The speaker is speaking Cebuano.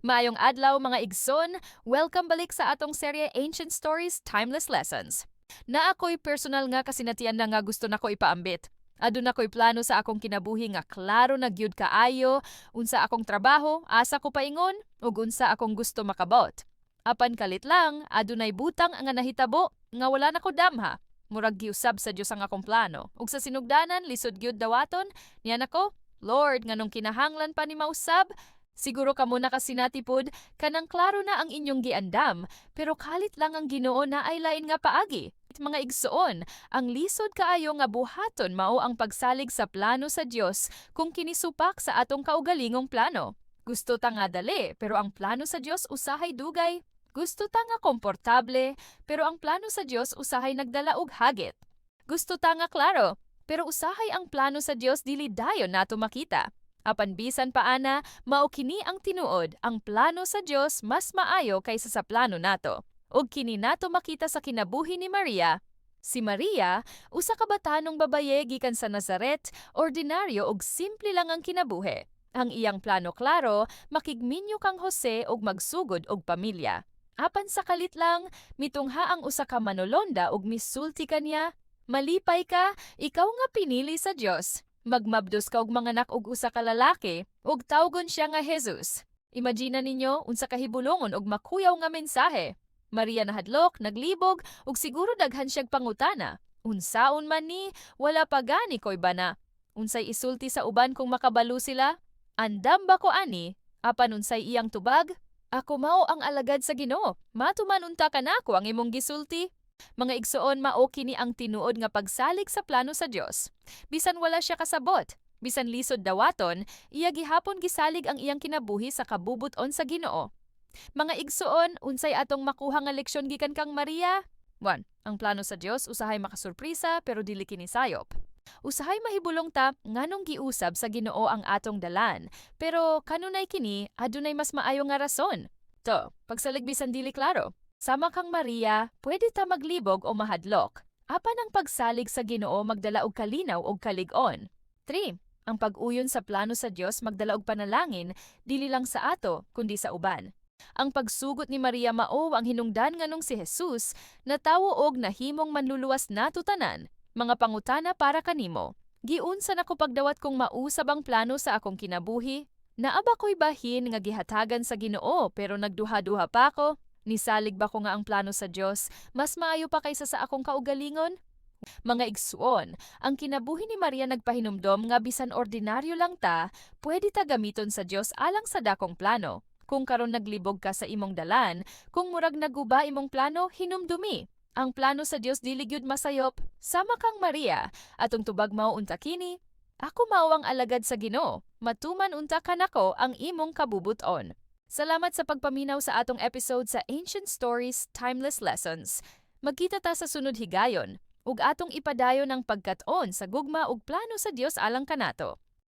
Maayong adlaw, mga igsoon, welcome balik sa atong serye Ancient Stories, Timeless Lessons. Naa ko'y personal nga kasinatian na nga gusto nako ipaambit. Aduna ko'y plano sa akong kinabuhi nga klaro na gyud kaayo, unsa akong trabaho, asa ko paingon, ug unsa akong gusto makabot. Apan kalit lang, adunay butang nga nahitabo nga wala nako damha. Murag giusab sa Dios ang akong plano. Ug sa sinugdanan, lisod gyud dawaton, niana ko, "Lord, nganong kinahanglan pa ni mausab?" Siguro kamo nakasinati pod, kanang klaro na ang inyong giandam, pero kalit lang ang Ginoo naay lain nga paagi. Mga igsoon, ang lisod kaayo nga buhaton mao ang pagsalig sa plano sa Dios kung kini supak sa atong kaugalingong plano. Gusto ta nga dali, pero ang plano sa Dios usahay dugay. Gusto ta nga komportable, pero ang plano sa Dios usahay nagdala og hagit. Gusto ta nga klaro, pero usahay ang plano sa Dios dili dayon nato makita. Apan bisan pa ana, mao kini ang tinuod, ang plano sa Dios mas maayo kaysa sa plano nato. Ug kini nato makita sa kinabuhi ni Maria. Si Maria, usa ka batanong babaye gikan sa Nazaret, ordinaryo ug simple lang ang kinabuhi. Ang iyang plano klaro, makigminyo kang Jose ug magsugod og pamilya. Apan sa kalit lang, mitungha ang usa ka manulonda ug misulti kaniya, "Malipay ka, ikaw nga pinili sa Dios. Magmabdos ka og manganak og usa ka lalaki, ug tawgon siya nga Jesus." Imagina ninyo unsa kahibulongon og makuyaw nga mensahe. Maria nahadlok, naglibog, ug siguro daghan siyag pangutana. "Unsaon man ni, wala pa gani ko'y bana. Unsay isulti sa uban kung makabalo sila? Andam ba ko ani?" Apan unsay iyang tubag? "Ako mao ang alagad sa Ginoo. Matuman unta kanako ang imong gisulti." Mga igsoon, mao kini ang tinuod nga pagsalig sa plano sa Dios. Bisan wala siya kasabot, bisan lisod dawaton, iya gihapon gisalig ang iyang kinabuhi sa kabubut-on sa Ginoo. Mga igsoon, unsay atong makuha nga leksyon gikan kang Maria? 1. Ang plano sa Dios usahay makasurpresa, pero dili kini sayop. Usahay mahibulong ta nganong giusab sa Ginoo ang atong dalan, pero kanunay kini adunay mas maayo nga rason. 2. Pagsalig bisan dili klaro. Sama kang Maria, pwede ta maglibog o mahadlok. Apan ang pagsalig sa Ginoo magdala og kalinaw og kalig-on. 3. Ang pag-uyon sa plano sa Dios magdala og panalangin, dili lang sa ato kundi sa uban. Ang pagsugot ni Maria mao ang hinungdan nganong si Jesus natawo og nahimong manluluwas nato tanan. Mga pangutana para kanimo. Giunsa nako pagdawat kung mausab ang plano sa akong kinabuhi? Naa ba ko'y bahin nga gihatagan sa Ginoo pero nagduha-duha pa ko? Nisalig ba ko nga ang plano sa Dios mas maayo pa kaysa sa akong kaugalingon? Mga igsuon, ang kinabuhi ni Maria nagpahinumdom nga bisan ordinaryo lang ta, pwede ta gamiton sa Dios alang sa dakong plano. Kung karon naglibog ka sa imong dalan, kung murag naguba imong plano, hinumdumi. Ang plano sa Dios dili gyud masayop. Sama kang Maria, atong tubag mao unta kini, "Ako mao ang alagad sa Ginoo. Matuman unta kanako ang imong kabubuton." Salamat sa pagpaminaw sa atong episode sa Ancient Stories, Timeless Lessons. Magkita ta sa sunod higayon, ug atong ipadayon ang pagkat-on sa gugma ug plano sa Dios alang kanato.